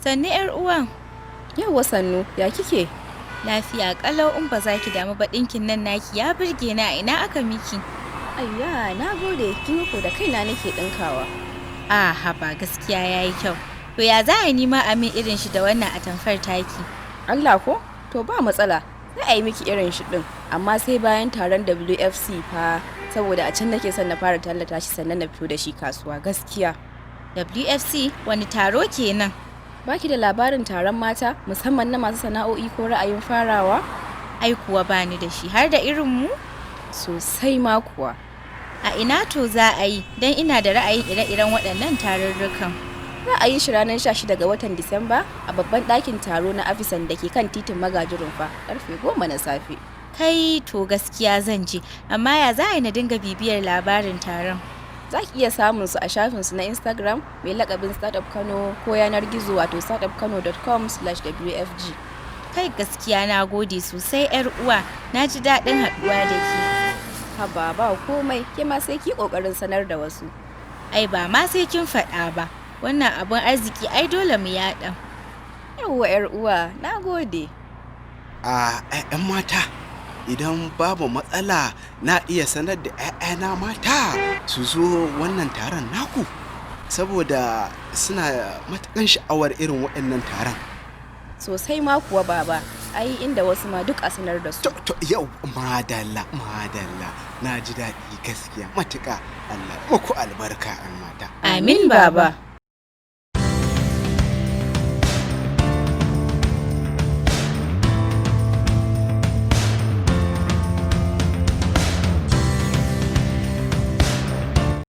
Sannu 'yar uwa. Yauwa sannu, ya kike? Lafiya ƙalau. In ba za ki damu ba, ɗinkin nan naki ya burge ni. A ina aka miki? Ayya, na gode, kin ko da kaina nake ɗinkawa. A haba, gaskiya yayi kyau. To ya za a yi nima a min irin shi da wannan atamfar taki? Allah ko? To ba matsala, sai a yi miki irin shi ɗin, amma sai bayan taron WFC fa, saboda a can nake son na fara tallata shi sannan na fito da shi kasuwa gaskiya. WFC? Wani taro kenan? Baki da labarin taron mata musamman na masu sana'o'i ko ra'ayin farawa? Ai kuwa bani da shi. Har da irin mu? Sosai ma kuwa. A ina to za a yi? Don ina da ra'ayin ire-iren waɗannan tarurrukan. Za a yi shi ranar 16 ga watan Disamba a babban ɗakin taro na Afisan da ke kan titin Magaji Rumfa karfe 10 na safe. Kai, to gaskiya zan je, amma ya za a yi na dinga bibiyar labarin taron? Za ki iya samun su a shafinsu na Instagram mai lakabin Startup Kano ko yanar gizo wato startupkano.com/wfg. Kai, gaskiya na gode sosai 'yar uwa, na ji daɗin haɗuwa da ke. Haba, ba komai, ke ma sai ki ƙoƙarin sanar da wasu. Ai ba ma sai kin faɗa ba, wannan abun arziki ai dole mu yaɗa. Yawwa 'yar uwa, na gode. A 'yan mata, idan babu matsala na iya sanar da 'ya'yana mata su zo wannan taron naku, saboda suna matukan sha'awar irin waɗannan taron. Sosai ma kuwa baba, ai inda wasu ma duk a sanar da su. To yau, madalla madalla, na ji daɗi gaskiya matuƙa. Allah muku albarka, 'yan mata. Amin baba.